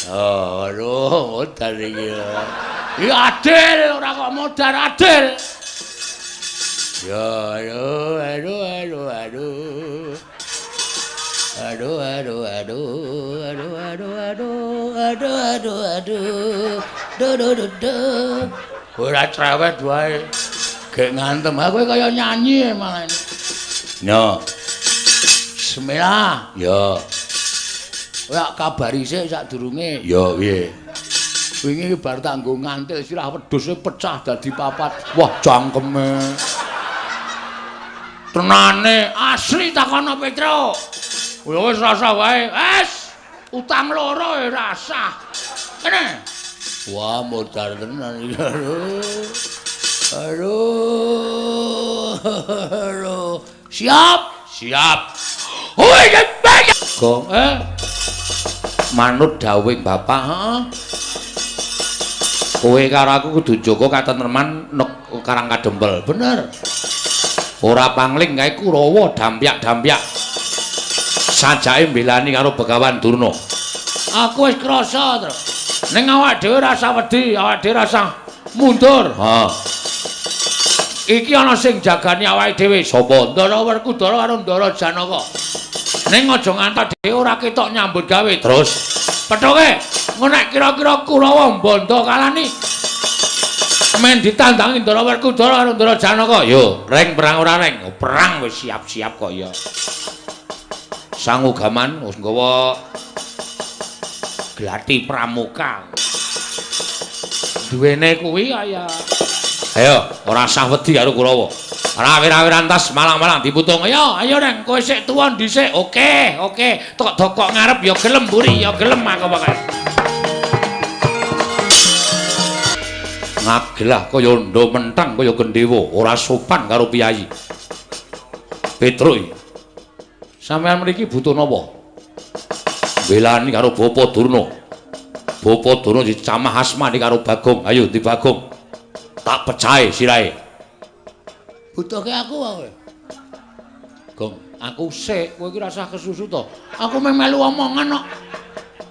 Oh, aduh, modar iki. Iki adil, ora kok modar, adil. Ya, aduh, aduh, aduh, aduh. Aduh, aduh, aduh, aduh, aduh, aduh, aduh, aduh, aduh. Do do do do. Ora cerewet wae. Gek ngantem aku kaya nyanyi malah. Yo. Bismillah. Yo. Kowe kabari sik sadurunge. Ya piye? Wingi bar tak nggo ngantil sirah wedhuse pecah dadi papat. Wah, cangkeme. Tenane asli takono Petro. Ya wis rasa wae. Wis, utang loro ya rasah. Kene. Wah, modar tenan iki. Aduh. Aduh. Siap? Siap. Hoi, gong manut dawuhing bapak, heeh. Kowe karo aku kudu njaga katentreman nek Karang Kadempel. Bener. Ora pangling kae Kurawa dampyak-dampyak. Sajake mbelani karo Begawan Durna. Aku wis krasa, Tru. Ning awak dhewe rasa wedi, awak dhewe rasa mundur. Ha. Iki ana sing jagani awake dhewe. Sapa? Ndara Werkudara karo Ndara Janaka. Ning aja ngantos dhewe ora ketok nyambut gawe. Terus pethuke nek kira-kira Kurawa mbandha kalani men ditandangi Ndara Werkudara karo Ndara Janaka. Yo, reng perang ora reng? Oh, perang wis siap-siap kok ya. Sangugaman wis nggawa glati pramuka. Duwene kuwi kaya. Ayo, ora usah wedi karo Kurawa. Rawir-rawiran tas malang-malang diputung. Ayo, ayo reng, kowe sik tuwa dhisik. Oke, oke. Tok dokok ngarep ya gelem mburi, ya gelem aku pokoke. Ngagelah kaya ndha mentang kaya gendhewa, ora sopan karo piyayi. Petro iki. Sampeyan mriki butuh napa? Mbelani karo Bapa Durna. Bapa Durna dicamah asmane karo Bagong. Ayo ndi Bagong? Tak pecahe sirahe. Butuhke aku kowe. Gong, aku sik, kowe iki rasah kesusu to. Aku mung melu omongan kok.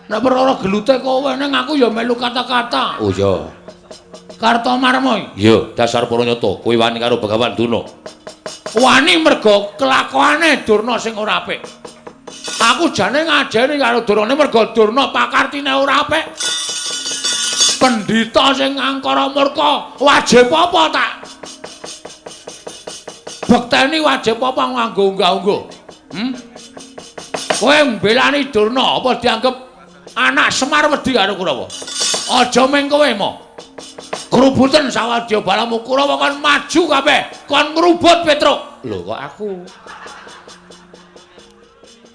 Nek perkara gelute kowe ning aku ya melu kata-kata. Oh iya. Kartomarma. Iya, dasar para nyata, kowe wani karo Begawan Durna. Wani mergo kelakuane Durna sing ora apik. Aku jane ngajeni karo Durna mergo Durna pakartine ora apik. Pendhita sing angkara murka, wajib apa tak bekteni wajib apa nganggo unggah-ungguh? Kowe mbelani Durna apa dianggep anak Semar wedi karo Kurawa? Aja mung kowe mo. Krubuten sawadya balamu Kurawa kon maju kabeh, kon ngrubut Petruk. Lho kok aku?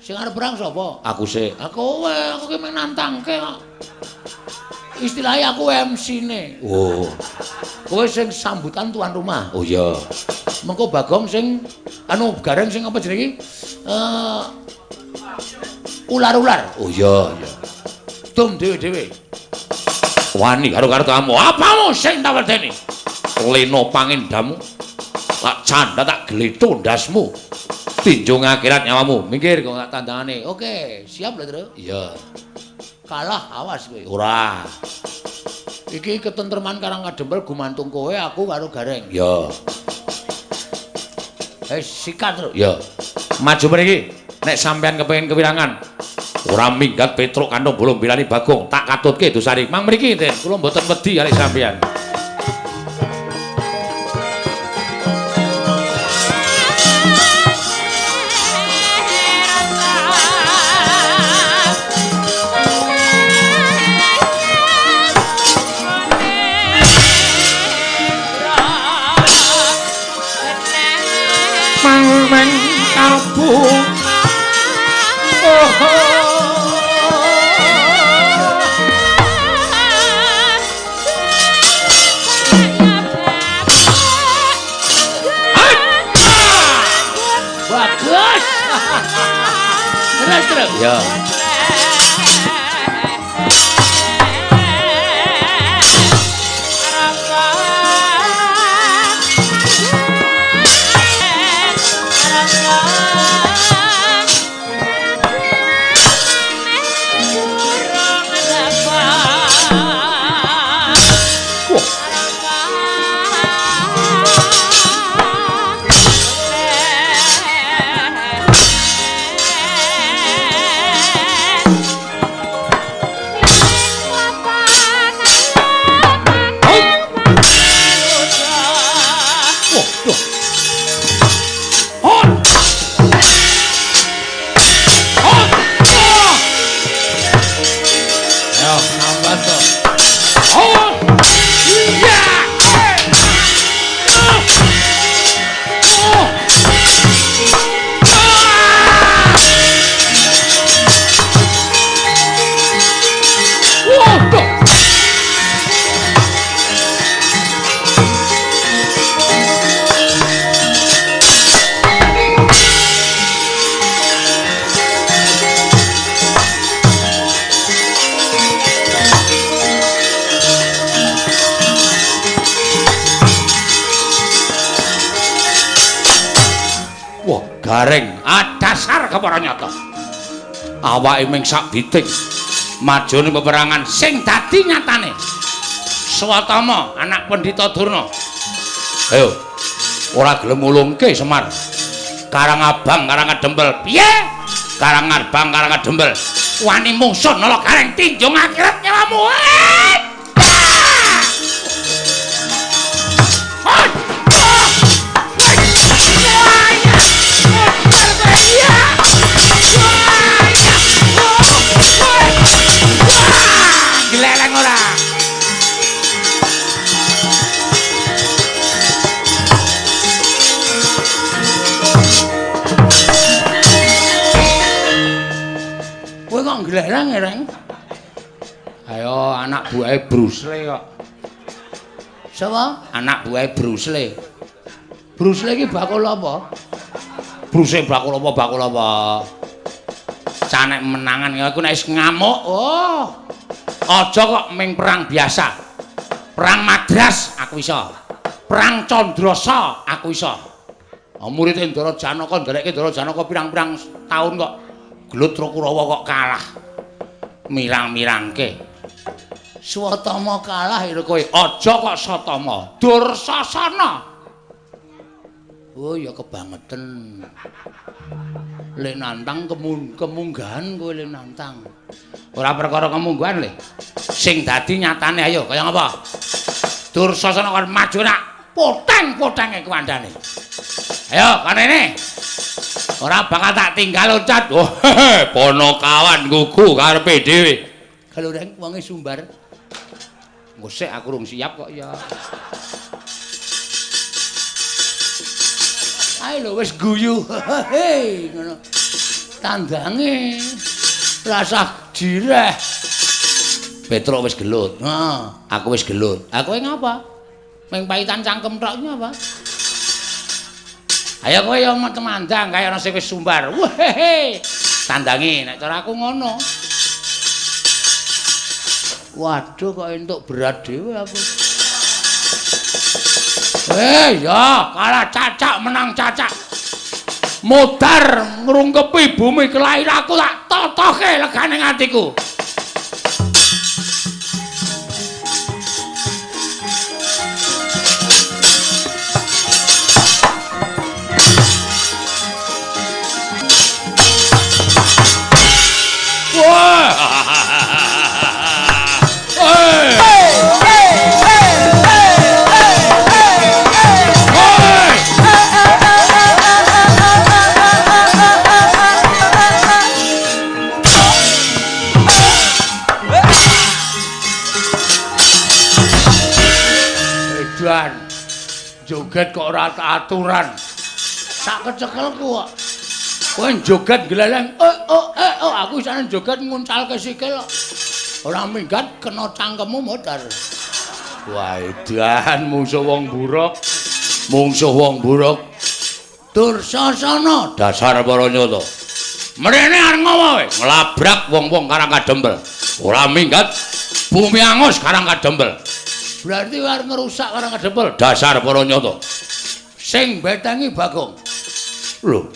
Sing arep perang sapa? Aku sik. Aku kowe, aku ki mung nantangke kok. Istilahnya aku MC-ne. Oh. Kowe sing sambutan tuan rumah. Oh iya. Mengko Bagong sing anu Gareng sing apa jenenge iki? Ular-ular. Oh iya, iya. Dum dhewe-dhewe. Wani karo kamu. Apamu sing tak wedeni? Lena pangendamu. Tak candha tak gletho ndasmu. Tinjung akhirat nyawamu. Minggir kok tak tandangane. Oke, siap lho, Tru. Iya. Kalah awas kowe. Ora. Iki ketentreman Karang Kadempel gumantung kowe, aku karo Gareng. Ya. Sikat, Tru. Ya. Maju mriki. Nek sampean kepengin kewirangan, ora minggat Petruk kanthong bolong bilani Bagong, tak katutke dosane. Mang mriki, Den. Kula mboten wedi kali sampean. Mang kalbu. Bagus. Terus terus. Ya. Ayo nambah to. Oh. Iya. Oh. Oh. Gareng, dasar kepara nyata. Awake ming sak biting maju ning peperangan sing dadi nyatane. Swatama anak Pendhita Durna. Ayo, ora gelem ngulungke Semar. Karang Abang, Karang Kadempel. Piye? Karang Abang, Karang Kadempel. Wani mungsuh nala Gareng tinjung akhirat nyawamu. Gleleng ora. Kowe kok gleleng, Reng? Ayo anak buahe Bruce Lee kok. Sapa? Anak buahe Bruce Lee. Bruce Lee iki bakul apa? Bruce Lee bakul apa? Bakul apa? Canek menangan aku nek wis ngamuk. Oh. Aja kok ming perang biasa. Perang Madras aku iso. Perang Candrasa aku iso. Oh, murid Ndara Janaka nderekke Ndara Janaka pirang-pirang taun kok gelut karo Kurawa kok kalah. Mirang-mirangke. Swatama kalah ira kowe. Aja kok Satama. Dursasana. Oh ya kebangeten. Le nantang kemunggahan kowe le nantang. Ora perkara kemunggahan le. Sing dadi nyatane ayo kaya ngapa? Dursasana kon maju nak poteng-potenge kuwandane. Ayo kon rene. Ora bakal tak tinggal loncat. Oh, ponokawan gugu karepe dhewe. Kalureng wonge sumbar. Ngosek aku rung siap kok ya. Ayo lho wis guyu. Hei ngono. Tandange rasah jireh. Petruk wis gelut. Heeh, aku wis gelut. Aku ngapa? Ming paitan cangkem tok ngapa? Ayo kowe ya temandang kaya ana sing wis sumbar. Wehehe. Tandange nek cara aku ngono. Waduh kok entuk berat dhewe aku. Ya, kalah cacak menang cacak. Modar ngrungkepi bumi kelahiranku tak totoke legane atiku. Wah. Joget kok ora aturan. Sak kecekelku kok. Kowe joget gleleng, oh, aku isane joget nguncalke sikil kok. Ora minggat kena cangkemmu modar. Wah, edan mungsuh wong buruk. Mungsuh wong buruk. Dursasana dasar para nyata. Mrene arep ngopo kowe? Nglabrak wong-wong Karang Kadempel. Ora minggat bumi angus Karang Kadempel. Berarti arep ngerusak Karang Kadempel dasar para nyata. Sing betengi Bagong. Lho.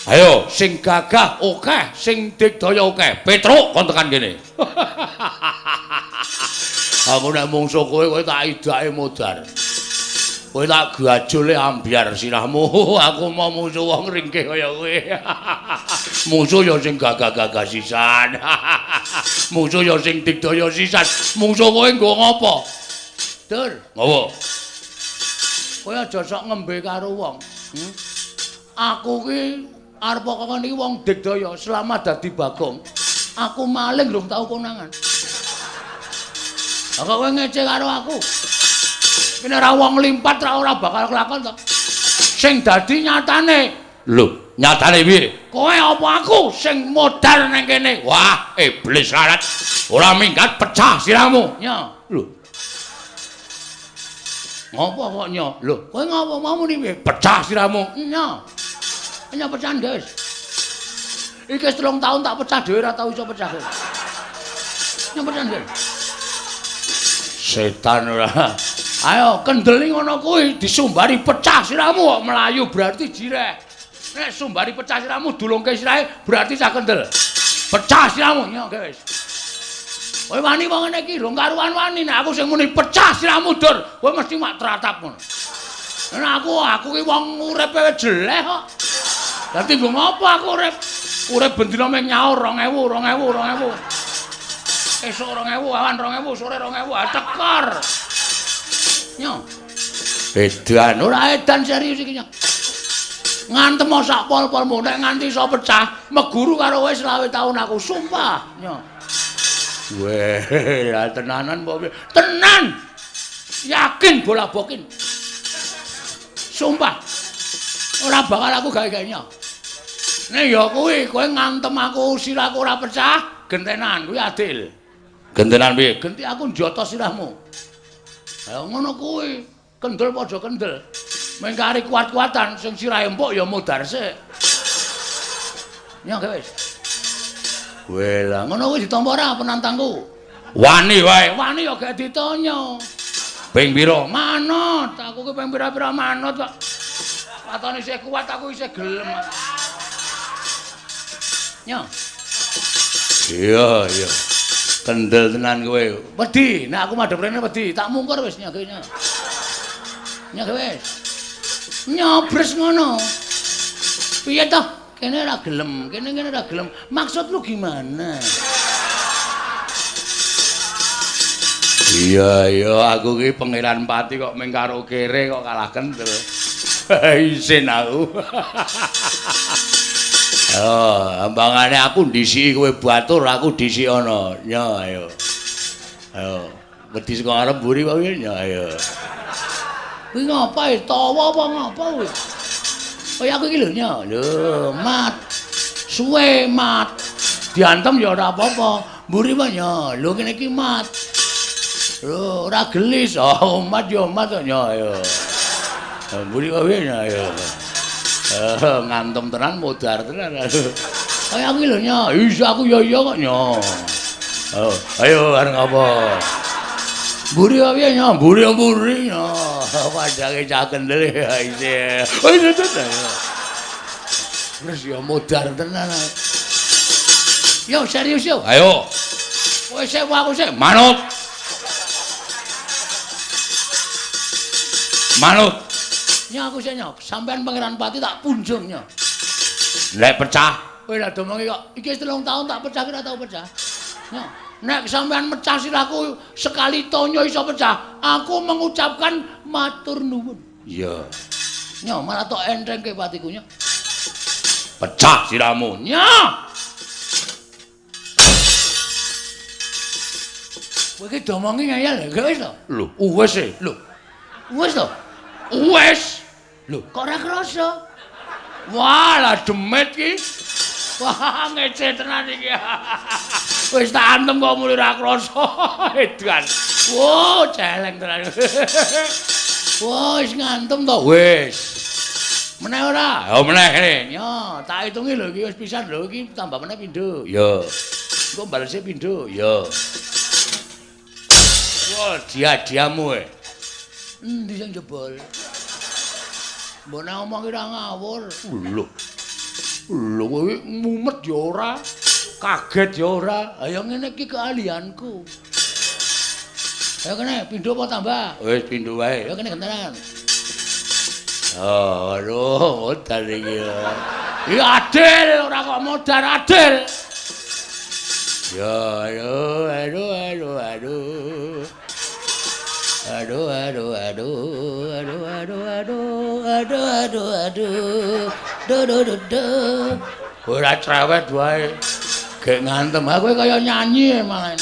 Ayo sing gagah akeh, sing digdaya akeh. Petruk kon tekan kene. Aku nek mungsuh kowe, kowe tak idake modar. Kowe tak gajole ambyar sirahmu. Aku mau mungsuh wong ringkih kaya kowe. Mungsuh ya sing gagah-gagah sisan. Mungsuh ya sing digdaya sisan. Mungsuh kowe nggo ngopo? Dur, ngopo? Kowe aja sok ngembe karo wong. Aku ki arep kok niki wong digdaya selama dadi Bagong. Aku maling rung tau konangan. Lah kok kowe ngece karo aku? Kene ora wong limpat ora bakal kelakon to. Sing dadi nyatane. Lho, nyatane piye? Kowe apa aku sing modar nang kene? Wah, iblis larat. Ora minggat pecah sirahmu. Nya. Lho. Ngopo kok nya? Lho, kowe ngopo mau muni piye? Pecah sirahmu. Nya. Nya pecahan, guys. Iki wis 3 tahun tak pecah dhewe ora tau iso pecah kowe. Nya pecahan, guys. Setan ora. Ayo kendeli ngono kuwi disumbari pecah sirahmu kok mlayu berarti jireh. Nek sumbari pecah sirahmu dulungke sirahe berarti cah kendel. Pecah sirahmu nya, guys. Kowe wani wong ngene iki rong karuan wani nek aku sing muni pecah sirahmu dur, kowe mesti mak tratap ngono. Nek aku ki wong uripe jeleh kok. Dadi nggo ngopo aku urip? Urip bendina mung nyaur 2000, 2000, 2000. Esuk 2000, awan 2000, sore 2000, tekor. Nyo. Edan ora edan serius iki nyo. Ngantem sak pol-polmu nek nganti iso pecah, meguru karo kowe 25 taun aku sumpah nyo. Weh, lah tenanan apa piye? Tenan. Yakin bola bokin. Sumpah. Ora bakal aku gawe-gawe nyo. Nek ya kuwi kowe ngantem aku sirahku ora pecah, gentenan kuwi adil. Gentenan piye? Genti aku njoto sirahmu. Ha ngono kuwi, kendel padha kendel. Mengkari kuat-kuatan sing sirahe empuk ya modar sik. Nyo wis. Weh lah ngono kuwi ditampa ora penantangku? Wani wae. Wani ya gak ditanya. Ping pira? Manut, aku ki ping pira-pira manut kok. Watone isih kuat aku isih gelem. Nyo. Iya, iya. Kendel tenan kowe. Wedi, nek aku madhep rene wedi, tak mungkur wis nyo nyo. Nyo wis. Nyobres ngono. Piye toh? Kene ora gelem, kene kene ora gelem. Maksud lu gimana? Iya, iya, aku ki Pangeran Pati kok mung karo kere kok kalah kendel. Isin aku. Oh, ambangane aku ndisiki kowe batur, aku dhisik ana. Nyo, ayo. Ayo, wedi saka ngarep mburi kok piye? Nyo, ayo. Kuwi ngapa e? Tawa apa ngapa kuwi? Kaya aku iki lho, nyo. Lho, mat. Suwe mat. Diantem ya ora apa-apa. Mburi wae nyo. Lho kene iki mat. Lho, ora gelis. Oh, mat ya mat kok nyo, ayo. Mburi wae nyo, ayo. Ngantem tenan modar tenan. Kaya aku iki lho nyo. Iya aku ya iya kok nyo. Ayo arep ngapa? Mburi piye nyo? Mburi-mburi nyo. Padake cah kendel ya isih. Oh iya tenan. Wis ya modar tenan. Yo serius yo. Ayo. Kowe sik aku sik. Manut. Manut. Nyo aku sik nyo. Sampeyan Pangeran Pati tak punjung nyo. Nek pecah. Kowe lha domongi kok iki wis 3 tahun tak pecah ora tau pecah. Nyo. Nek sampean mecah sirahku sekali tonyo iso pecah, aku mengucapkan matur nuwun. Iya. Nyo malah tok entengke patiku nyo. Pecah sirahmu. Nyo. Kowe iki domongi ngeyel gak wis to? Lho, wis e. Lho. Wis to? Wis. Lho, kok ora krasa? Wah, lah demit ki. Wah, ngece tenan iki. Wis tak antem kok muni ora krasa. Edan. Wo, celeng tenan. Wah, wis ngantem to? Wis. Meneh ora? Ya meneh kene. Yo, tak hitungi lho iki wis pisan lho iki tambah meneh pindho. Ya. Engko balese pindho. Ya. Wah, dia-diamu e. Endi sing jebol? Mbok nek omong ki ora ngawur. Lho. Lho kowe mumet ya ora, kaget ya ora. Ayo ngene iki keahlianku. Ayo kene pindho apa tambah? Wis pindho wae. Ayo kene gentenan. Oh, aduh, modar iki. Iki adil, ora kok modar adil. Ya, aduh, aduh, aduh, aduh. Aduh, aduh, aduh, aduh, aduh, aduh, aduh, aduh, aduh, do, do, do, do. Ora cerewet wae. Gek ngantem aku kaya nyanyi malah.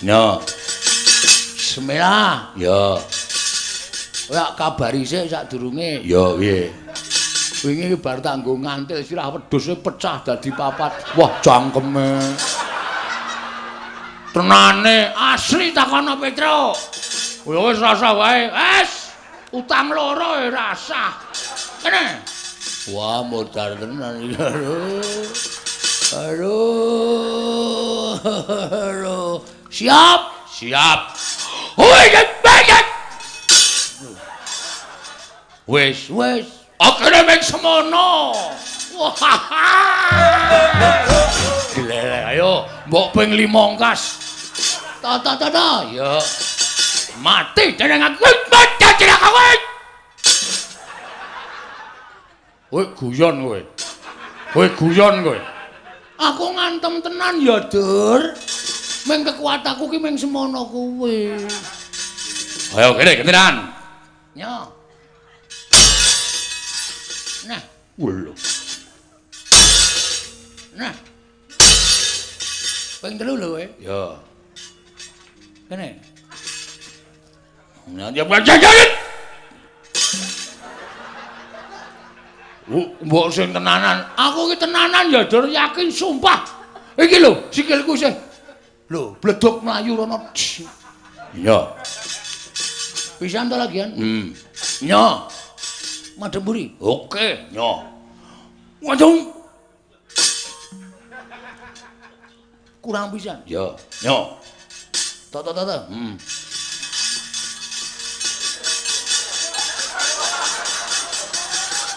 Nyo. Bismillah. Ya. Kowe kabari sik sadurunge. Ya piye? Wingi bar tak nggo ngantil sirah wedhuse pecah dadi papat. Wah, cangkeme. Tenane asli takono Petro. Ya wis rasa wae. Wis, utang loro ya rasah. Kene. Wah, modar tenan iki. Aduh. Aduh. Siap? Siap. Wis, wis. Akene mung semono. Wah. Glelek, ayo mbok ping 5 ongkas. Ta ta ta ta. Ya. Mati dening aku. Mati dening aku. Kowe guyon kowe. Kowe guyon kowe. Aku ngantem tenan ya, Dur. Meng kekuatanku ki meng semono kuwi. Ayo kene gentenan. Yo. Nah, lho. Nah. Ping 3 lho kowe. Ya. Kene. Nah, ya jajan. Mbok sing tenanan. Aku ki tenanan ya, Dur, yakin sumpah. Iki lho, sikilku sih. Lho, bledok mlayu rono. Iya. Pisan to lagian? Nyo. Madhep mburi. Oke, nyo. Waduh. Kurang pisan. Ya, nyo. To to to to.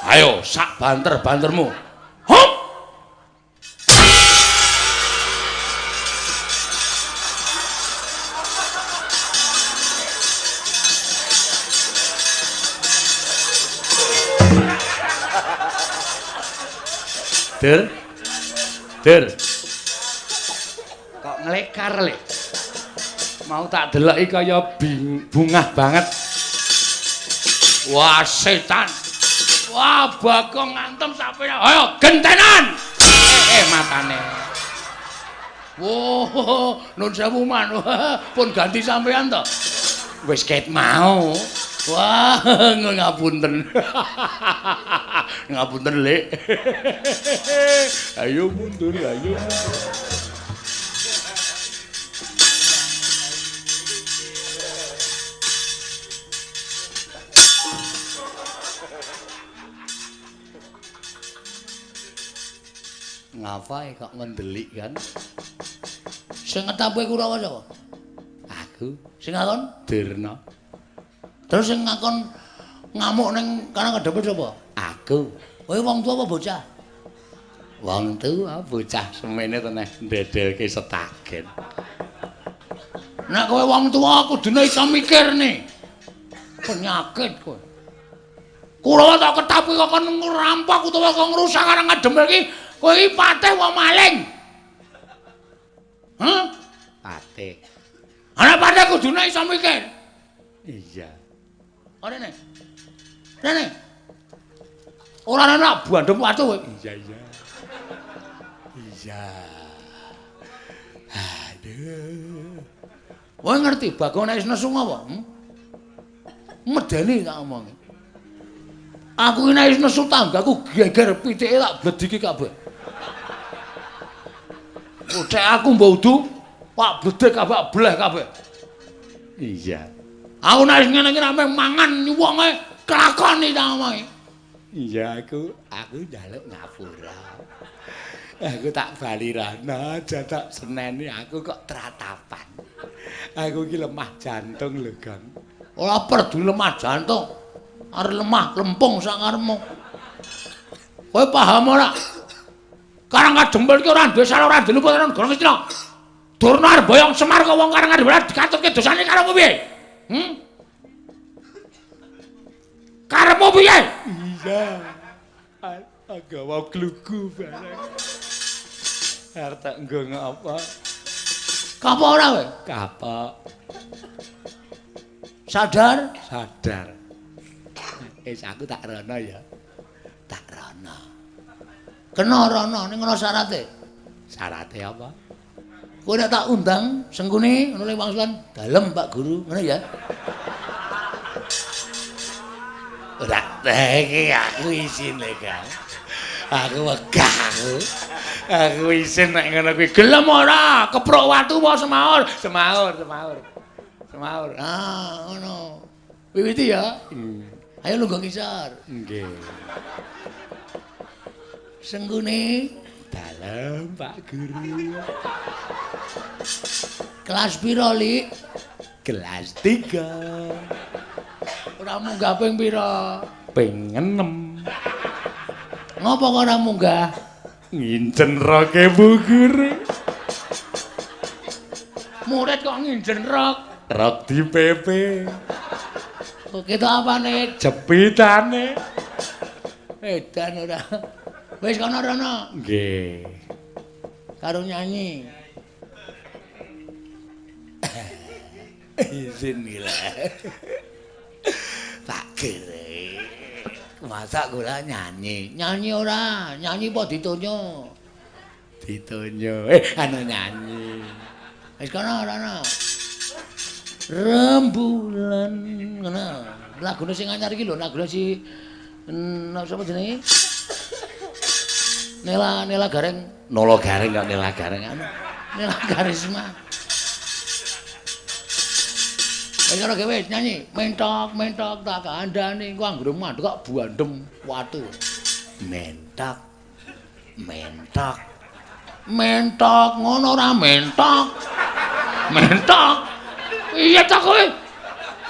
Ayo, sak banter-bantermu. Hop. Der. Der. Kok nglekar le. Mau tak deloki kaya bungah banget. Wah, setan. Wah, Bagong ngantem sampe. Ayo gentenan. Matane. Wah, nun sewu man. Pun ganti sampean to. Wis ket mau. Wah, ngapunten. Ngapunten, Lek. Ayo mundur, ayo. Ngapae kok ngendelik kan? Sing ngetape Kurawa sapa? Aku. Sing ngakon Durna. Terus sing ngakon ngamuk ning Karang Kadempel sapa? Aku. Kowe wong tuwa apa bocah? Wong tuwa, bocah semene teneh ndedelke setagen. Nek kowe wong tuwa kudune iso mikir nih. Penyakit kowe. Kurawa tak ketapi kok kon ngrampok utawa kok ngrusak Karang Kadempel iki. Kowe iki patih wong maling. Hah? Patih. Ana patih kudune iso mikir. Iya. Rene. Rene. Ora ana bandem watu kowe. Iya, iya. Iya. Aduh. Kowe ngerti Bagong nek wis nesu apa? Medeni tak omongi. Aku iki nek wis nesu tanggaku geger pitike tak blediki kabeh. Utek aku mbok udu, pak bledek kabeh bleh kabeh. Iya. Aku nek wis ngene iki nek mangan wonge kelakoni tak omongi. Iya, aku njaluk ngapura. Aku tak bali rana, aja tak seneni aku kok tratapan. Aku iki lemah jantung lho, Gong. Ora peduli lemah jantung. Arep lemah lempung sak karepmu. Kowe paham ora? Karang Kadempel iki ora duwe salah ora duwe luput ora negara Ngastina. Durna arep boyong Semar kok wong Karang Kadempel dikatutke dosane karo piye? Karepmu piye? Iya. Agawa glugu bareng. Arep tak nggo ngapa? Kapok ora kowe? Kapok. Sadar? Sadar. Wis aku tak rono ya. Tak rono. Kena rono ning ana syarate. Syarate apa? Kowe nek tak undang Sengkuni ngono le wangsulan dalem Pak Guru, ngono ya. Ora iki aku isin lho, Kang. Aku wegah aku. Aku isin nek ngono kuwi. Gelem ora? Keprok watu apa semaur? Semaur, semaur. Semaur. Ah, ngono. Wiwiti ya. Ayo lungguh ngisor. Nggih. Sengkuni dalem Pak Guru. Kelas piro, Lik? Kelas 3. Ora munggah ping pira? Ping 6. Ngopo kok ora munggah? Nginjen roke Bu Guru. Murid kok nginjen rok? Rok di PP. Kok ketok apane? Jepitane. Edan ora. Wis kono rono. Nggih. Karo nyanyi. Izin gila. Pak Guru. Masa kula nyanyi? Nyanyi ora? Nyanyi apa ditonyo? Ditonyo. Anu nyanyi. Wis kono rono. Rembulan ngono. Lagune sing anyar iki lho, lagune si sapa jenenge? Nela Nela Gareng, Nolo Gareng kok Nela Gareng anu. Nela Karisma. Wis ora gawe nyanyi, mentok mentok tak kandhani ku anggere mandek kok buandem watu. Mentok. Mentok. Mentok ngono ora mentok. Mentok. Iya ta kowe?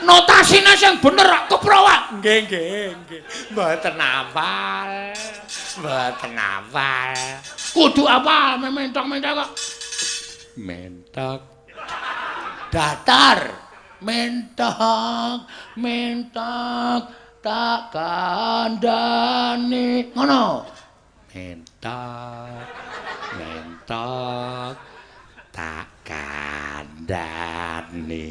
Notasine sing bener kok keprowak. Nggih, nggih, nggih. Mboten hafal. Mboten hafal. Kudu apal mentok-mentok kok. Mentok. Datar. Mentok, mentok tak kandhani. Ngono. Mentok. Mentok tak kandhani.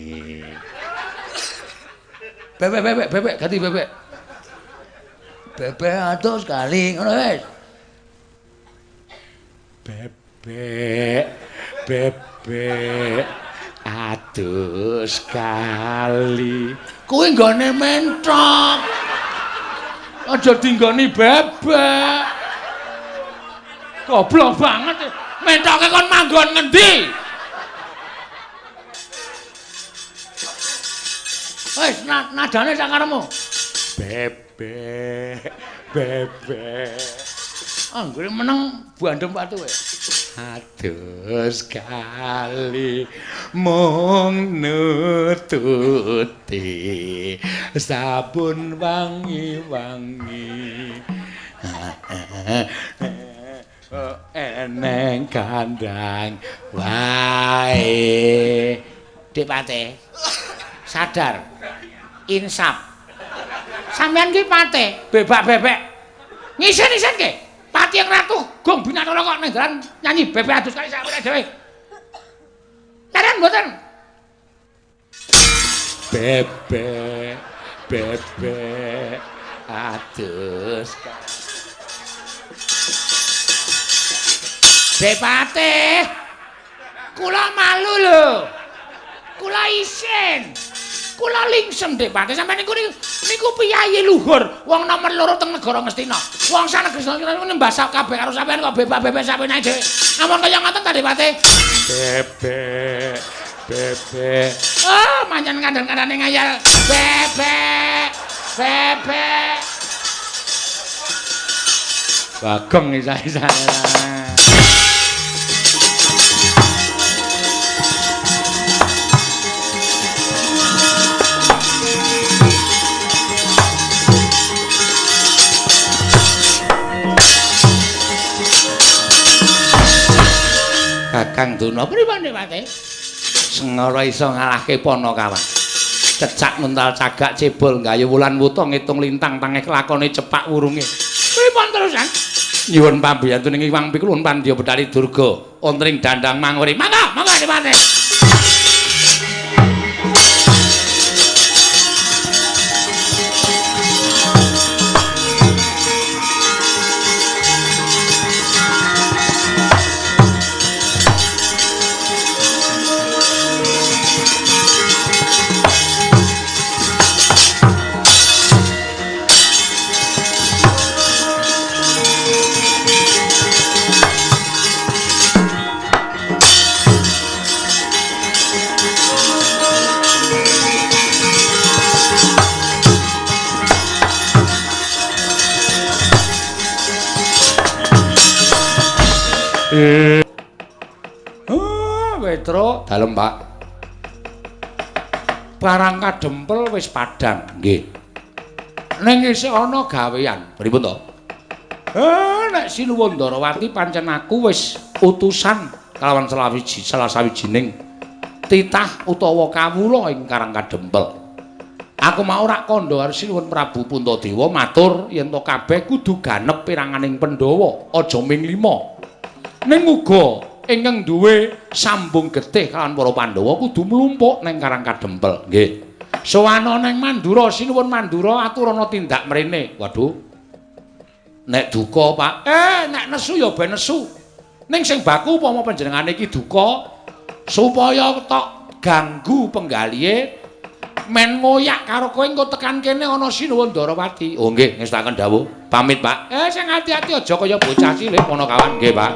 Bebek bebek bebek ganti bebek. Bebek atus kali ngono wis. Bebek bebek atus kali. Kuwi nggone mentok. Aja dinggoni bebek. Goblok banget. Mentoke kon manggon ngendi? Wis nadane sak karepmu. Bebek bebek. Anggere meneng bandem watu kowe. Atus kali mung nututi sabun wangi-wangi. Eneng kandang wae. Dik Pate. Sadar. Insaf. Sampeyan ki Pate, bebak-bebek. Ngisin-isin ke. Pati yang ratu gong binatara kok ning dalan nyanyi bebek adus kali sak dhewe. Leren mboten? Bebek bebek adus. Dek Pate. Kula malu lho. Kula isin. Kula lingsem Dek Pate sampeyan niku niku piyayi luhur wong nomor loro teng negara Ngastina. Wong sanegeri niku nembah kabeh karo sampeyan kok bebak-bebek sampeyan dhewe. Ampun kaya ngoten ta Dek Pate? Bebek bebek. Oh, manjen kandhan-kandhane ngayal. Bebek bebek. Bagong isa-isane. Kakang Durna pripun Dek Pate? Sengara iso ngalahke Panakawan. Cecak nguntal cagak cebol gayu wulan wuta ngitung lintang tangeh kelakone cepak wurunge. Pripun terusan? Nyuwun pambiyantu ning Iwang Pikulun Pandya Betari Durga wonten ing Dandang Manguri. Mangga, mangga Dek Pate. Oh, Petro, dalem, Pak. Parang Kadempel wis padhang. Nggih. Ning isih ana gawean. Pripun to? Nek Sinuwun Ndarawati pancen aku wis utusan kalawan salah sawijining titah utawa kawula ing Karang Kadempel. Aku mau rak kandha karo Sinuwun Prabu Puntadewa matur yen to kabeh kudu ganep piranganing Pandhawa, aja ming lima. Ning uga ingkang duwe sambung getih kalawan para Pandhawa kudu mlumpuk ning Karang Kadempel. Nggih. Sowana ning Mandura, Sinuwun Mandura aturana tindak mrene. Waduh. Nek duka, Pak. Nek nesu ya ben nesu. Ning sing baku upama panjenengane iki duka supaya tok ganggu penggalihe men ngoyak karo kowe engko tekan kene ana Sinuwun Ndarawati. Oh nggih, ngestakaken dawuh. Pamit, Pak. Sing ati-ati aja kaya bocah cilik ana kawan. Nggih, Pak.